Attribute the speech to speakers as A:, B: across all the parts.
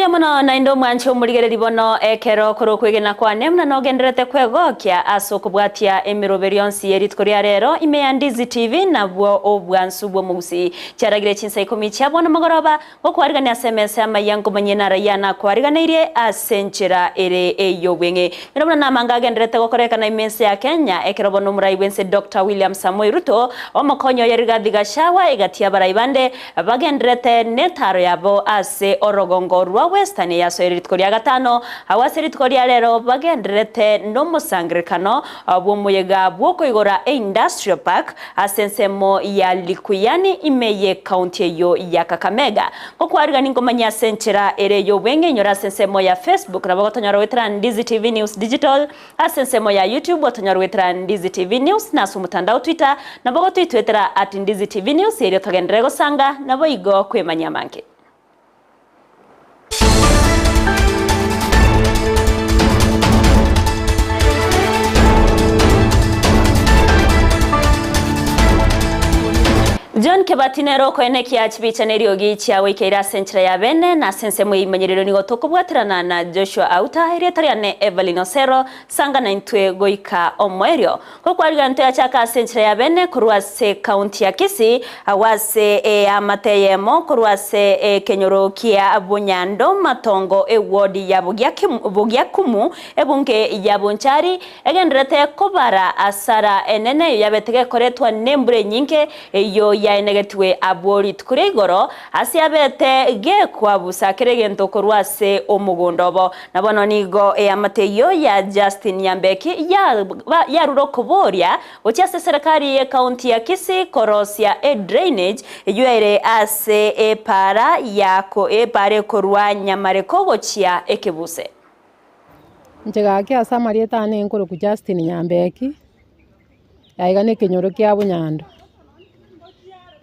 A: Mbuya mono naende omwanche omorigereri bono ekero kore okwegena kwane buna nogendererete kwegokia ase okobwatia emeroberi yonsi ye rituko ria rero ime ya Ndizi TV nabwo obwansu bw'omogusii. Chiaragire chinsa ikomi chia bono mogoroba gokwarigania ase emesa y'amayia nkomanyie narayia nakwariganeirie ase enchera ere ey'obweng'e. Nyora buna namanga agendererete gokorekana ime ense ya Kenya ekero bono omorai bw'ense Doctor William Samoei Ruto omokonyi oye Rigathi Gachagua egati y'abarai bande Bagendererete netaaro yabo ase orogongo rwa Western eyasoire rituko ria gatano. Agwo ase rituko ria rero bagendererete nomosangererekano bw'omoyega bw'okoigora eindustrial park ase ensemo ya Likuyani ime y'ecounty eyio ya Kakamega. Ngokwarigani nkomanyia ase enchera ere ey'obweng'e inyore ase ensemo ya Facebook nabo gotonyora goetera Ndizi TV News Digital. Ase ensemo ya YouTube otonyore goetera Ndizi TV News na ase omotandao Twitter nabo gotoitwetera at Ndizi TV News erio togenderere gosanga naboigo kwemanyia amange. John Kebati nere okoenekia chibicha na eriogi chiagoikeire ase enchera ya bene, na ase ensemo y'eimanyerero nigo tokobwaterana na Joshua Auta, erieta riane Evelyn Osero, sanga naintwe goika omoerio. Gokwariga ntoyachaka ase enchera ya bene korwa ase county ya Kisii, agwo ase eamate eyemo korwa ase ekenyoro kia Bunyando Matongo eward ya Bogiakumu ebunge ya Bonchari, Egendererete kobara asara enene eyo yabete gekoretwa nembura enyinge, eyio yaenegetigwe abwo rituko ria igoro, ase yabete gekwabusa kera egento korwa ase omogondo obo. Na bono nigo eamate eyio ya Justin Nyambeki yarure okoboria gochia ase eserekari y'ecounty ya Kisii korosia edrainage eyio ere ase epaara epaara ekorwa Nyamareko gochia Ekebuse.
B: Inche gaki ase amarieta ane nkorokwa Justin Nyambeki, aiga na ekenyoro kia Bonyando.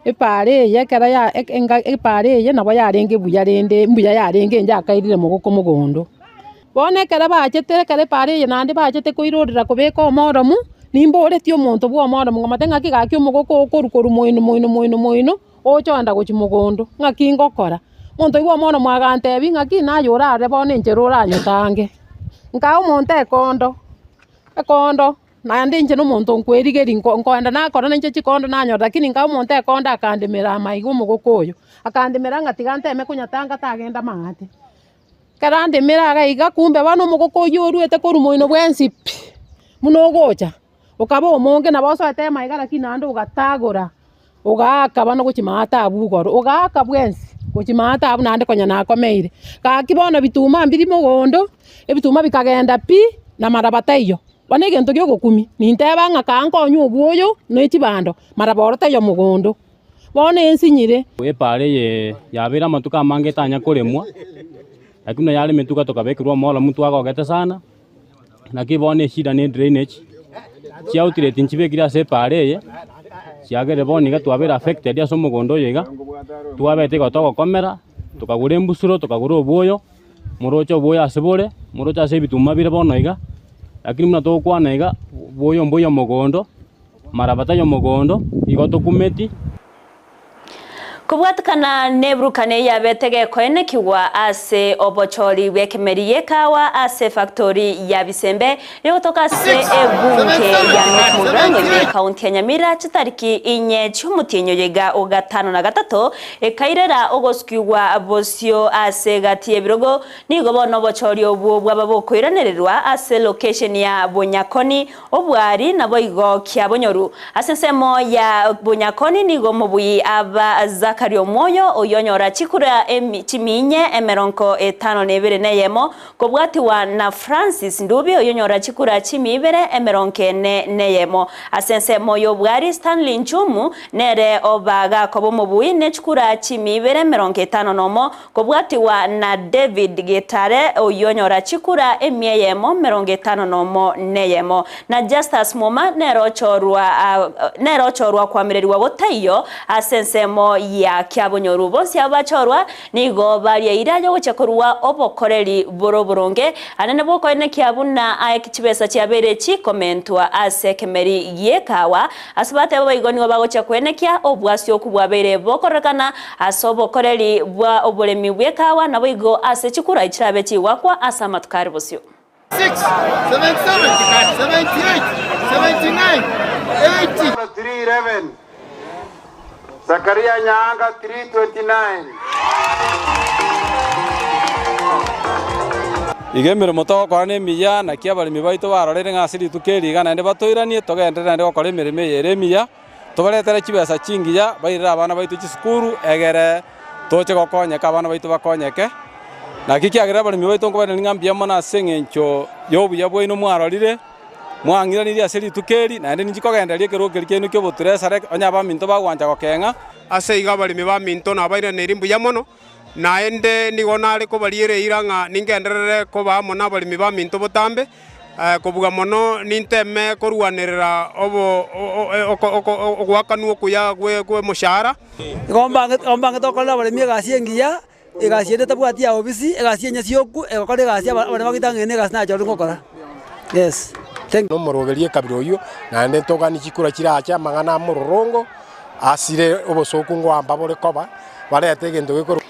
B: Epaara eye ekero ya enga epaara eye nabo yarenge buya rende mbuya yarenge inche akairire mogoko mogondo. Bono ekero bachete ekero epaara eye naende bachete koirorera kobeka omoromu, nimboretie omonto bwa omoromu nkamotebia ng'aki gaki omogoko oo okorwa korwa moino moino moino moino. Oche ogenda gochia mogondo, ng'aki ngokora? Omonto oyio bw'omwana agantebia ng'aki naye orare bono enchera oranyotange. Nkaa omonto ekondo, ekondo naende inche na omonto nkwerigeria nko nkoenda nakora nainche chikondo nanyora lakini nkaa omonto ekondo akandemera amaiga omogoko oyo, akandemera ng'a tiga nteme konyatanga tagenda maate. Ekero andemera iga iga kumbe bono omogoko oyio oruete korwa moino bwensi pi, buna ogocha, okaba omonge nabo osoete amaiga lakini naende ogatagora. Ogaaka bono gochia maate abwo igoro, ogaaka bwensi gochia maate abwo naende konya nakomeire. Gaki bono bituma mbiri mogondo, ebituma bikagenda pi, na amaraba taiyo. Bono egento kia ogokumia, ninteba ng'a kaa nkonywe obwoyo na echibando, maraba oro taiyo mogondo. Bono ensinyire.
C: Epaara eye yabeire amatuko amange etanya koremwa, lakini buna yaremetwe iga tokabekerwa omoromu twagogete sana. Naki bono eshida ne drainage, chiaoutlet nchibekire ase epaara eye, chiagerire bono iga twabeire affected ase omogondo oyo iga, twabete igo togokomera, tokagora embusuro, tokagora obwoyo, moroche obwoyo ase bore, moroche ase ebituma bire bono iga, lakini buna togokwana iga, obwoyo mboiyo mogondo, maraba taiyo mogondo, igo tokumeti.
A: Kobwatekana neburukano eyabete gekoenekigwa ase obochori bw'ekemeri gi'ekawa ase efactori ya Bisembe egotoka ase ebunge ya North Mugirango ime ekaunti ya Nyamira chitariki inye chi'omotienyi oyo iga o gatano na gatato ekairera ogosukigwa bosio ase egati y'ebirogo nigo bono obochori obwo bwaba bokoiranererwa ase location ya Bonyakoni Obwari naboigo kiabonyoru. Ase ensemo ya bonyakoni nigo omobui aba Zakaria omwoyo, oyio onyora chikura chiminye emerongo etano na ebere na eyemo, kobwatiwa na Francis Ndubi oyio onyora chikura chimi ibere emerongo ene na eyemo. Ase ensemo y'obwari Stanley Nchumu nere oba gakoba omobui ne chikura chimi ibere emerongo etano nomo, Kobwatigwa na David Getare, oyio onyora chikura emia eyemo 51 neyemo, na Justus Muma nere ochorwa nere ochorwa koamererigwa gotaiyo ase ensemo ya. ya Kiabonyoru. Bonsi abwo bachorwa nigo baria eira y'ogochia korua obokoreri bore oboronge, anene bw'okoenekia buna aye chibesa chiabeire chikomentwa ase ekemeri gi'ekawa. Ase bateba boigo nigo bagochia koenekia obwasioku bwabeire bokororekana ase obokoreri bwa oboremi bw'ekawa, naboigo ase chikura chirabe chigwakwa ase amatuko are bosio.
D: Zakaria Nyaanga 3:29.
E: Iga emeremo togokora nemiya, naki abaremi baito baroreire ng'a ase rituko eri iga naende batoiranie, togenderere naende gokora emeremo eye ere emiya, tobaretere chibesa chingiya, bairere abana baito chisukuru, egere toche gokonyeka abana baito bakonyeke. Naki ekiagera abaremi baito nkobairaneria ng'a mbuya mono ase eng'encho y'obuya bwaino mwarorire, Mwang'iranirie ase rituko eri, naende ninchi kogendereria ekerogo keria kiaino ki'oboturesare, onye abaminto bagwancha gokeng'a.
D: Ase igo abaremi baminto nabairanerie mbuya mono, naende nigo nare kobariera eira ng'a ningenderere koba amo nabaremi baminto botambe, kobua mono ninteme korwanerera ogoakanwa okuya kw'omoshahara.
F: Igo mbangete gokorera abaremi egasi engiya, Egasi ende tabwati ya obisi, egasi enyasioku, egokora egasi aba abana bagoita ng'a eye negasi nachorire gokora. Yes. Thank.
G: Nomoroberio ekabira oyio, naende ntoganie chikura chirache amang'ana amororongo asire obosooku ngoamba bore koba, barete egento gekorwa.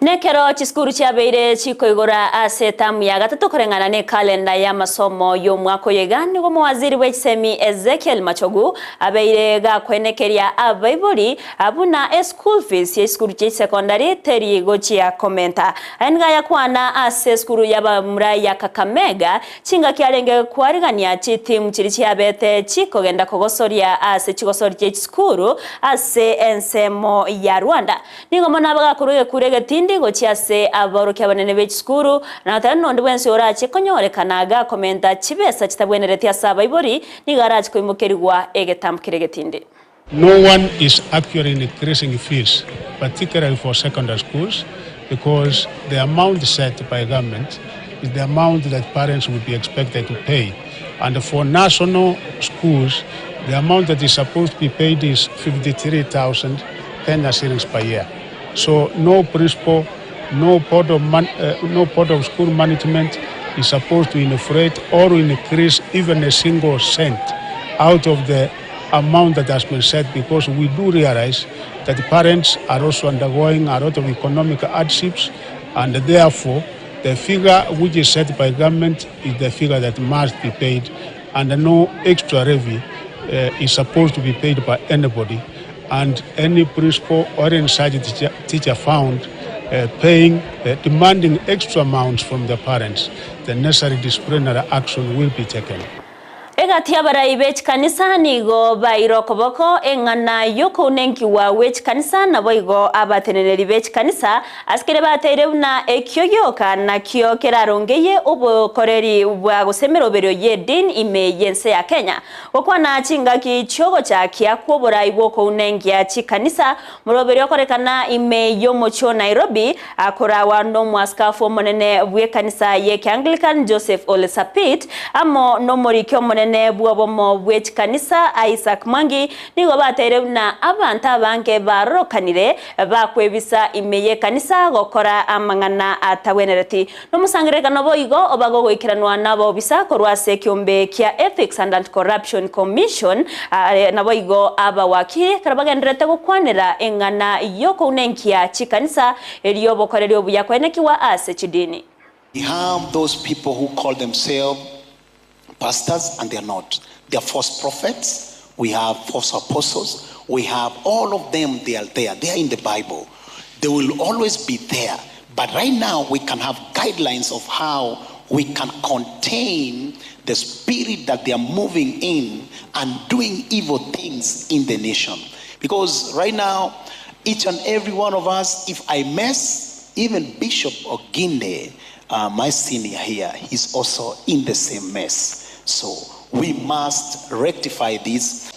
A: Nekero chisukuru chiabeire chikoigora ase etamu ya gatato koreng'ana nekalenda y'amasomo y'omwaka oyo iga, nigo omowaziri bw'echisemi Ezekiel Machogu abeire gakwenekeria abaibori Buna eschool fees ye chisukuru chie chisecondary teri gochia komenta. Aya nigo ayakwana ase esukuru y'abamura ya Kakamega chingaki arenge kwarigania chitimu chiria chiabete chikogenda kogosoria ase chigosori chie chisukuru ase ensemo ya Rwanda. Nigo mono abagakorwa egekuro egetindi gochia ase abaorokia abanene be chisukuru na goteba nonde bwensi orache konyorekana gakomenta chibesa chitabwenereti ase abaibori nigo arache koimokerigwa egetambo kere egetindi.
H: No one is actually increasing fees particularly for secondary schools because the amount set by government is the amount that parents will be expected to pay and for national schools the amount that is supposed to be paid is 53,000 Kenya shillings per year. So no principal, no board of, man, no board of school management is supposed to inflate or increase even a single cent out of the amount that has been set because we do realize that parents are also undergoing a lot of economic hardships and therefore the figure which is set by government is the figure that must be paid and no extra levy is supposed to be paid by anybody and any principal or any such teacher, teacher found paying, demanding extra amounts from the parents, the necessary disciplinary action will be taken.
A: Egati y'abarai be chikanisa nigo baire okoboko eng'ana y'okounenkiwa gwe chikanisa, naboigo abateneneri be chikanisa ase keria bateire buna ekio gioka nakio kerarongeyie obokoreri bwa gose emeroberio y'edini ime y'ense ya Kenya. Gokwana chingaki chi'ogochakia kw'oborai bw'okounenkia chikanisa, moroberio okorekana ime y'omochie o Nairobi, akorawa n'Omoaskafu omonene bw'ekanisa y'Ekeanglican Joseph Ole Sapit amo n'omoriki omonene bw'obomo bwe chikanisa Isaac Mwangi nigo bateire buna abanto abange barorokanire bakwebisa ime y'ekanisa gokora amang'ana atagwenereti. Nomosangererekano boigo obaga ogoikeranwa nabobisa korwa ase ekiombe kia Ethics and Anti-Corruption Commission, naboigo abawakili ekero bagendererete gokwanera eng'ana y'okounenkia chikanisa erio obokoreri obuya koenekigwa ase chidini.
I: We have those people who call themselves pastors and they are not. They are false prophets, we have false apostles, we have all of them, they are there. They are in the Bible. They will always be there. But right now, we can have guidelines of how we can contain the spirit that they are moving in and doing evil things in the nation. Because right now, each and every one of us, if I mess, even Bishop Oginde, my senior here, he's also in the same mess. So we must rectify this.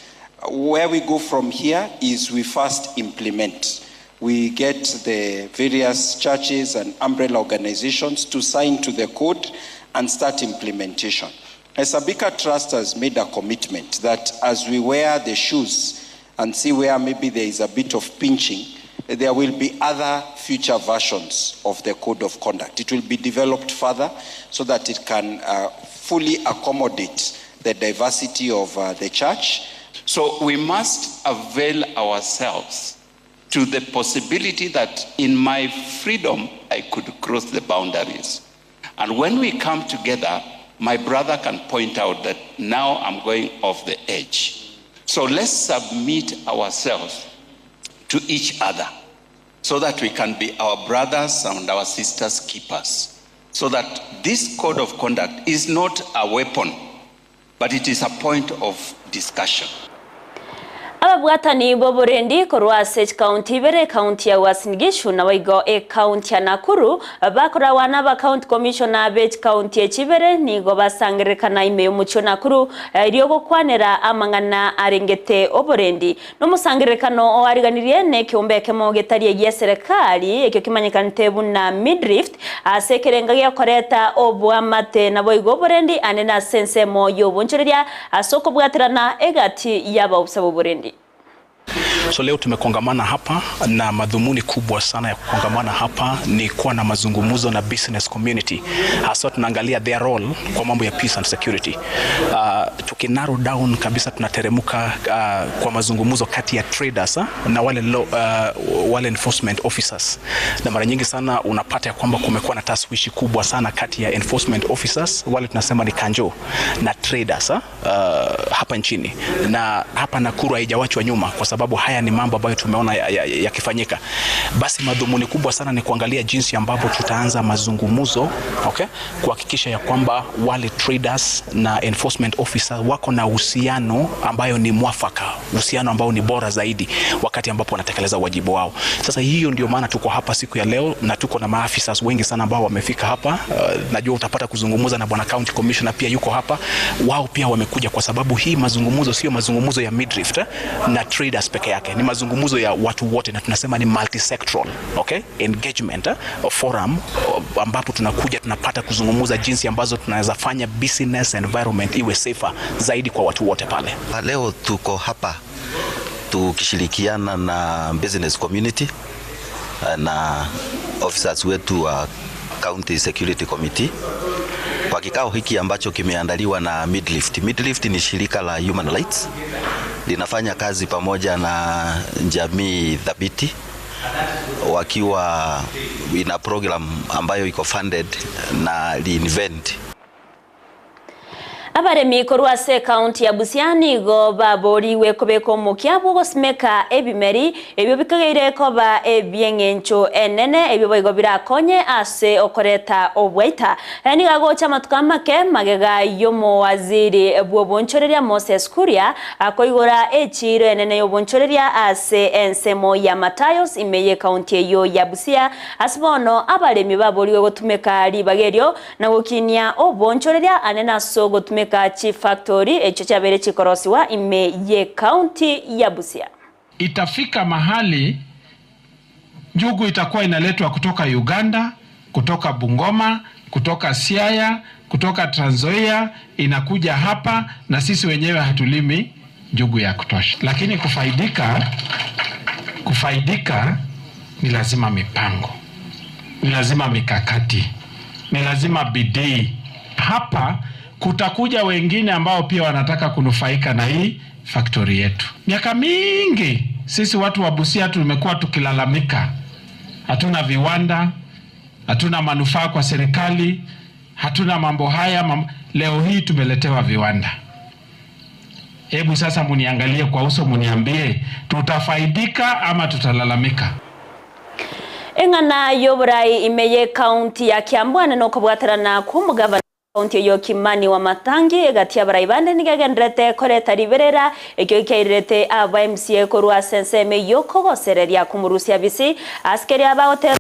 J: Where we go from here is we first implement. We get the various churches and umbrella organizations to sign to the code and start implementation. Hesabika Trust has made a commitment that as we wear the shoes and see where maybe there is a bit of pinching, There will be other future versions of the code of conduct. It will be developed further so that it can uh, fully accommodate the diversity of uh, the church.
K: So we must avail ourselves to the possibility that in my freedom I could cross the boundaries. And when we come together, my brother can point out that now I'm going off the edge. So let's submit ourselves to each other so that we can be our brothers and our sisters' keepers. So that this code of conduct is not a weapon, but it is a point of discussion.
A: Ababwatani b'oborendi korwa ase chikaunti ibere ekaunti ya Uasin Gishu naboigo ekaunti ya Nakuru bakorawa na aba county commissioner be chikaunti echi ibere nigo basangererekana ime y'omochie o Nakuru erio gokwanera amang'ana arengete oborendi. Nomosangererekano oariganirie nekeombe ekemo getari egia eserekari ekio kimanyekanete buna Midrift ase ekerenga giakoreta oboamate naboigo oborendi ande nase ensemo y'obonchoreria ase okobwaterana egati y'abaofisa b'oborendi.
L: So leo tumekongamana hapa na madhumuni kubwa sana ya kukongamana hapa ni kuwa na mazungumzo na business community, haswa tunaangalia their role kwa mambo ya peace and security. Uh, tukinarrow down kabisa tunateremka uh, kwa mazungumzo kati ya traders uh, na wale, law, uh, wale enforcement officers, na mara nyingi sana unapata ya kwamba kumekuwa na taswishi kubwa sana kati ya enforcement officers wale tunasema ni kanjo na traders uh, hapa nchini na hapa Nakuru haijawachwa nyuma kwa sababu haya ni mambo ambayo tumeona yakifanyika ya, ya basi madhumuni kubwa sana ni kuangalia jinsi ambavyo tutaanza mazungumzo okay, kuhakikisha ya kwamba wale traders na enforcement officer wako na uhusiano ambayo ni mwafaka, uhusiano ambao ni bora zaidi wakati ambapo wanatekeleza wajibu wao. Sasa hiyo ndio maana tuko hapa siku ya leo na tuko na maafisa wengi sana ambao wamefika hapa. Uh, najua utapata kuzungumza na bwana county commissioner pia yuko hapa. Wao pia wamekuja kwa sababu hii mazungumzo sio mazungumzo ya midrift eh, na traders peke yake, ni mazungumzo ya watu wote, na tunasema ni multisectoral okay, engagement eh, forum ambapo tunakuja tunapata kuzungumza jinsi ambazo tunaweza fanya business environment iwe safer zaidi kwa watu wote pale.
M: Leo tuko hapa tukishirikiana na business community na officers wetu wa County Security Committee kwa kikao hiki ambacho kimeandaliwa na Midlift. Midlift ni shirika la human rights linafanya kazi pamoja na jamii thabiti wakiwa ina program ambayo iko funded na Reinvent.
A: Abaremi korwa ase ekaunti ya Busia nigo baboriwe kobeka omokia bwogosimeka ebimeri ebio bikageire koba ebieng'encho enene ebio boigo birakonye ase okoreta obwaita. Nigo agocha amatuko amake magega y'omowaziri bw'obonchoreria Moses Kuria akoigora echiro enene y'obonchoreria ase ensemo ya Matayos ime y'ekaunti eyo ya Busia ase bono abaremi baboriwe gotumeka ribaga erio na gokinia obonchoreria ane ase ogotumeka chifactory echo chabere chikorosiwa ime ye county ya Busia.
N: Itafika mahali njugu itakuwa inaletwa kutoka Uganda, kutoka Bungoma, kutoka Siaya, kutoka Trans Nzoia, inakuja hapa na sisi wenyewe hatulimi njugu ya kutosha. Lakini kufaidika, kufaidika ni lazima mipango, ni lazima mikakati, ni lazima bidii. Hapa kutakuja wengine ambao pia wanataka kunufaika na hii factory yetu. Miaka mingi sisi watu wa Busia tumekuwa tukilalamika, hatuna viwanda, hatuna manufaa kwa serikali, hatuna mambo haya mambo. Leo hii tumeletewa viwanda. Hebu sasa muniangalie kwa uso, muniambie tutafaidika ama tutalalamika?
A: Eng'ana y'oborai ime y'ekaunti ya Kiambu ane nokobwaterana kwa omogavana kaunti eyo Kimani Wamatangi egati abarai bande nigo egenderete koreta riberera ekio kiairerete aba MCA korwa ase ensemo eywo kogosereria komorusia bisi ase keria bagoteba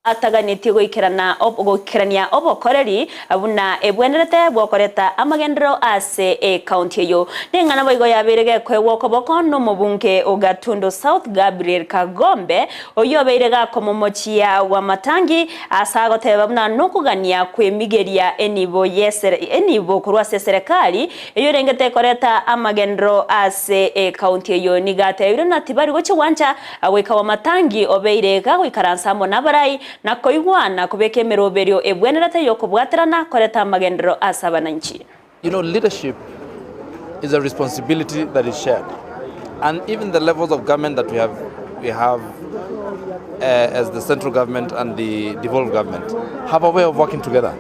A: Ataganetie goikerana goikerania obokoreri buna ebwenerete bw'okoreta amagenderero ase ecounty eyio. Neng'ana boigo yabeire gekoegwa okoboko nomobunge o Gatundu South Gabriel Kagombe oyio obeire gakomomochia Wamatangi ase agoteba buna nokogania kwemigeria enibo yesere enibo korwa ase eserekari eyio erengete koreta amagenderero ase ecounty eyio. Nigo atebire buna tibari gochia gwancha Goika Wamatangi obeire gagoikaransa amo nabarai, na koigwana kobeka emeroberio ebwenerete y'okobwaterana koreta amagenderero ase abananchi.
O: You know leadership is a responsibility that is shared and even the levels of government that we have we have uh, as the central government and the devolved government have a way of working together.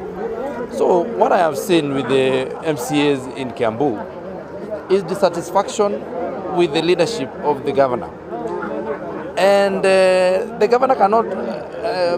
O: So what I have seen with the MCAs in Kiambu is dissatisfaction with the leadership of the governor. And uh, the governor cannot uh,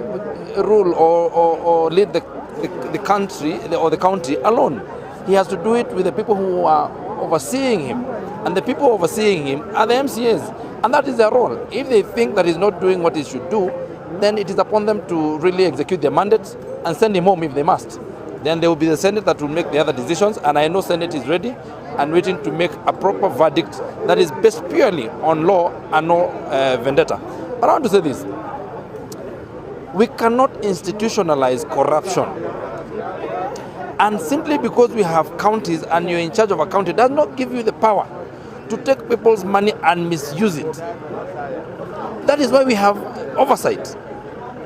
O: rule or, or, or lead the, the, the country or the county alone. He has to do it with the people who are overseeing him. And the people overseeing him are the MCAs. And that is their role. If they think that he's not doing what he should do, then it is upon them to really execute their mandates and send him home if they must. Then there will be the Senate that will make the other decisions. And I know Senate is ready and waiting to make a proper verdict that is based purely on law and no uh, vendetta. But I want to say this. We cannot institutionalize corruption. And simply because we have counties and you're in charge of a county does not give you the power to take people's money and misuse it. That is why we have oversight.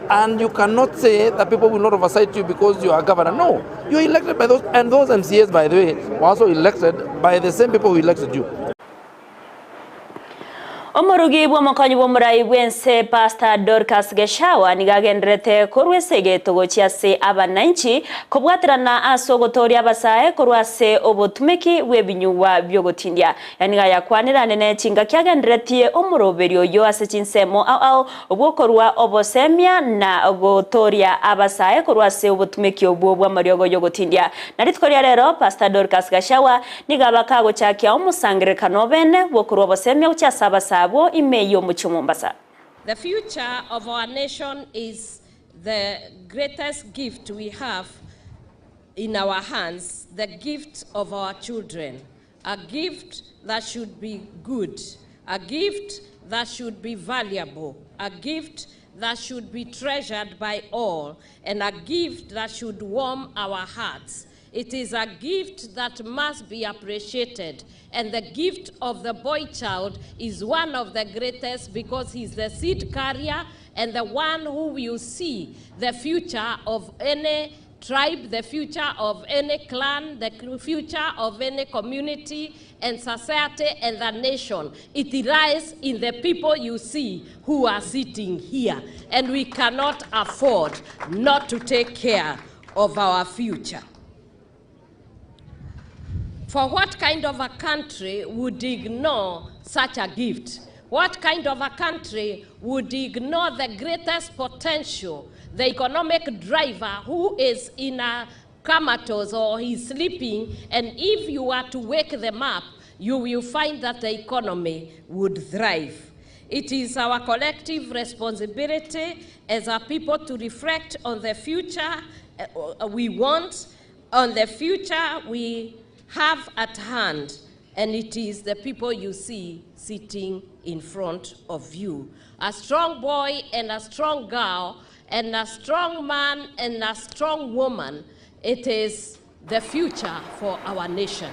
O: And you cannot say that people will not oversight you because you are governor. No, you're elected by those, and those MCAs, by the way, were also elected by the same people who elected you.
A: Omorugi bw'omokonyi bw'omorai bw'ense Pastor Dorcas Geshawa nigo agenderete korwa esegeto gochia ase abananchi kobwaterana ase ogotoria abasae korwa ase obotumeki bw'ebinyugwa biogotindia. Nigo ayakwanire anene chingaki agenderetie omoroberi oyo ase chinsemo ao ao obwokorwa obosemia na gotoria abasae korwa ase obotumeki obwo bw'amariogo yogotindia. Na rituko ria rero Pastor Dorcas Gashawa nigo abakagochakia omosangererekano obene bwokorwa obosemia gochia ase abasae abwo ime y'omochie o Mombasa.
P: The future of our nation is the greatest gift we have in our hands, the gift of our children, a gift that should be good, a gift that should be valuable, a gift that should be treasured by all, and a gift that should warm our hearts. It is a gift that must be appreciated. And the gift of the boy child is one of the greatest because he's the seed carrier and the one who will see the future of any tribe, the future of any clan, the future of any community and society and the nation. It lies in the people you see who are sitting here. And we cannot afford not to take care of our future. For what kind of a country would ignore such a gift? What kind of a country would ignore the greatest potential, the economic driver who is in a comatose or he's sleeping, and if you were to wake them up, you will find that the economy would thrive. It is our collective responsibility as a people to reflect on the future uh, we want, on the future we have at hand, and it is the people you see sitting in front of you. A strong boy and a strong girl, and a strong man and a strong woman, it is the future for our nation.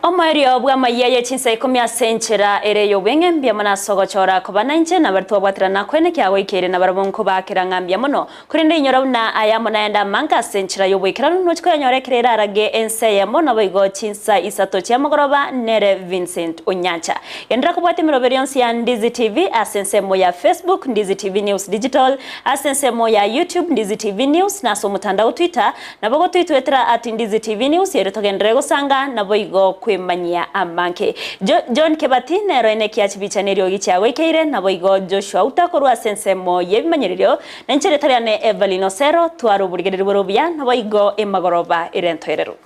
A: Omoerio bw'amayia ye chinsa ikumi ase enchera ere y'obweng'e mbuya mono ase ogochora koba nainche na baria twabwaterana kwene kiagoikeire na barabwo nkobakera ng'a mbuya mono korende inyora buna aya amo naende amange ase enchera y'oboikeranu nochi koyanyora ekero erarage ense eyemo naboigo chinsa isato chia mogoroba nere Vincent Onyancha. Genderera kobwatia emeroberi yonsi ya Ndizi TV ase ensemo ya Facebook Ndizi TV News Digital ase ensemo ya YouTube Ndizi TV News na ase omotandao Twitter Nabo gotoitwetera at Ndizi TV News erio togenderere gosanga naboigo kwemanyia amange. Jo John Kebati nero enekia chibicha neriogi chiagoikeire naboigo Joshua Uta korwa ase ensemo yebimanyererio na inche rieta riane Evelyn Osero tware oborigereria bore obuya naboigo emagoroba ere entoereru.